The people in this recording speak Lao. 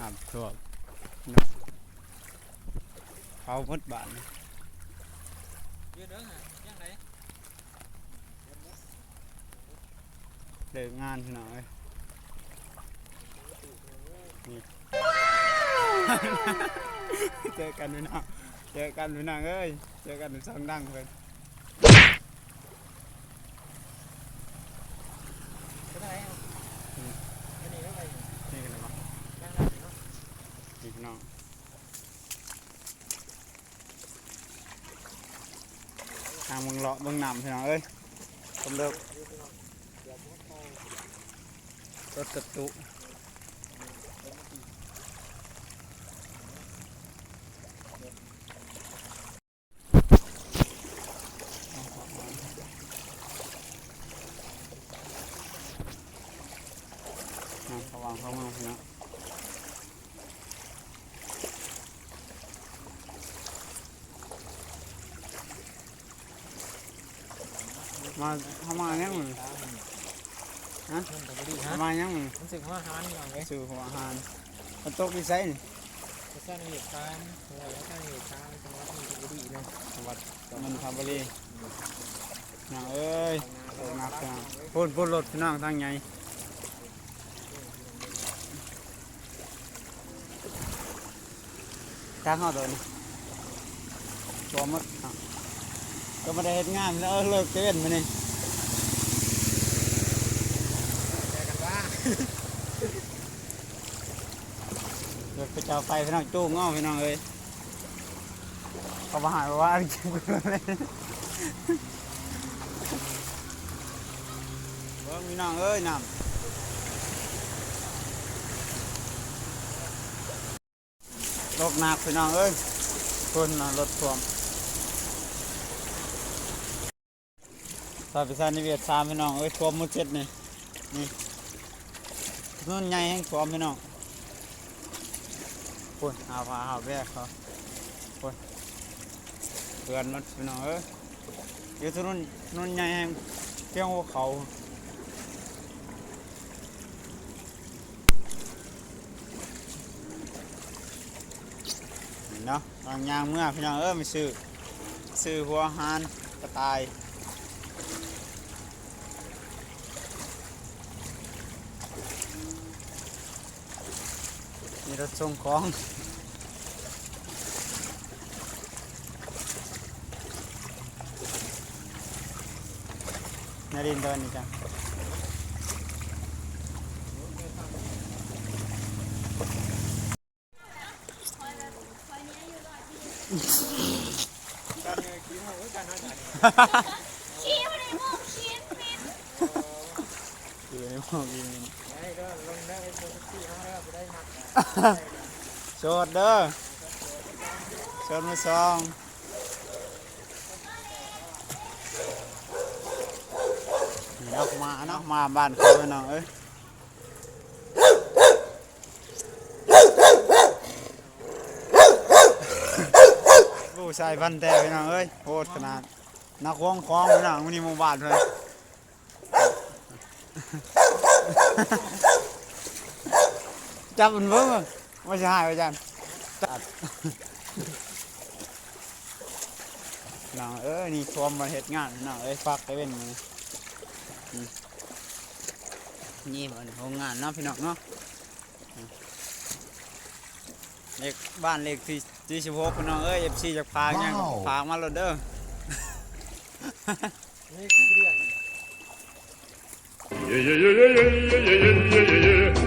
ນ້ຳຖ້ວມເນາະ ເຂົາໝົດບ້ານນີ້ ເລີກງານພີ່ນ້ອງເອີຍ ນີ້ ເຈີກັນພີ່ນ້ອງ ເຈີກັນພີ່ນ້ອງເອີຍ ເຈີກັນຊ່ອງດັງເພິ່ນ. ໄປທາງໃດ? ອືມ ໄປນີ້ ໄປນີ້ ນີ້ກັນເນາະ ທາງນັ້ນເນາະ ນີ້ພີ່ນ້ອງ ທາງເບິ່ງເລາະເບິ່ງນ້ຳພີ່ນ້ອງເອີຍ ຄວາມເລິກ ລົດກະຕຸ ນ້ຳຂະຫວ່າງເຂົ້າມາພີ່ນ້ອງ ມາ ເຮົາມາຫຍັງມື້ນີ້? ຮະ? ມັນກໍບໍ່ດີ ເຮົາມາຫຍັງມື້ນີ້? ມັນຊື້ຫົວອາຫານພີ່ນ້ອງເອີຍ ຊື້ຫົວອາຫານ ມັນຕົກຢູ່ໃສນີ້? ປະຊານິເວດສາມ ຫ້ວຍປະຊານິເວດສາມ ຈັງຫວັດມີນບຸຣີເນາະ ຈັງຫວັດມີນບຸຣີ ພີ່ນ້ອງເອີຍ ຕົກໜັກພີ່ນ້ອງ ພຸ້ນ ພຸ້ນລົດພີ່ນ້ອງ ທາງໃຫຍ່ ທາງເຮົາໂດນ ຖ້ວມໝົດເນາະ ກໍບໍ່ໄດ້ເຮັດງານ ເອີ ເລີກແຕ່ເວັນມື້ນີ້ ເລີກໄປເຈົ້າໄປ ພີ່ນ້ອງ ຈູງເອົາ ພີ່ນ້ອງເອີຍ ເຂົາບໍ່ໃຫ້ວ່າ ເບິ່ງພີ່ນ້ອງເອີຍ ນ້ຳ ຕົກໜັກພີ່ນ້ອງເອີຍ ຄົນນະລົດຖ້ວມ ຊອຍປະຊານິເວດສາມ ພີ່ນ້ອງເອີຍ ຖ້ວມໝົດເຈັດນີ້ ນີ້ ຖະໜົນໃຫຍ່ແຮ່ງຖ້ວມພີ່ນ້ອງ ພຸ້ນ ຫາວພາຫາວແບກເຂົາ ໂອ້ຍ ເຮືອນມັນພີ່ນ້ອງເອີຍ ຢູ່ຖະໜົນ ຖະໜົນໃຫຍ່ແຮ່ງພຽງຫົວເຂົ່າ ນີ້ເນາະ ກຳລັງຍ່າງເມືອພີ່ນ້ອງເອີຍ ມາຊື້ ຊື້ຫົວອາຫານກະຕ່າຍ ມີລົດສົ່ງຂອງ ນາລິນ ຕອນນີ້ຈ້ະ ໂສດເດີ ໂສດມືສອງ ນີ້ເນາະ ມາເນາະ ມາບ້ານເຂົາພີ່ນ້ອງເອີຍ. ໂອ້ ສາຍພັນແທ້ພີ່ນ້ອງເອີຍ ໂຫດຂະໜາດ ໜັກຫວງຂອງພີ່ນ້ອງ ມື້ນີ້ໝູ່ບ້ານເພິ່ນ ຈັບມັນເບິ່ງ ວ່າຊິຫາຍວ່າຈັ່ງ ພີ່ນ້ອງເອີຍ ນີ້ຖ້ວມມາເຮັດງານພີ່ນ້ອງເອີຍ ພັກຕາເວັນມື້ນີ້ ນີ້ມັນໂຮງງານເນາະພີ່ນ້ອງເນາະ. ເລກ ບ້ານເລກທີ ທີສິບຫົກ ພີ່ນ້ອງເອີຍ ເອັຟຊີ ຢາກຝາກຫຍັງ ວ້າວ ຝາກມາໂລດເດີ ເລກເດືອນ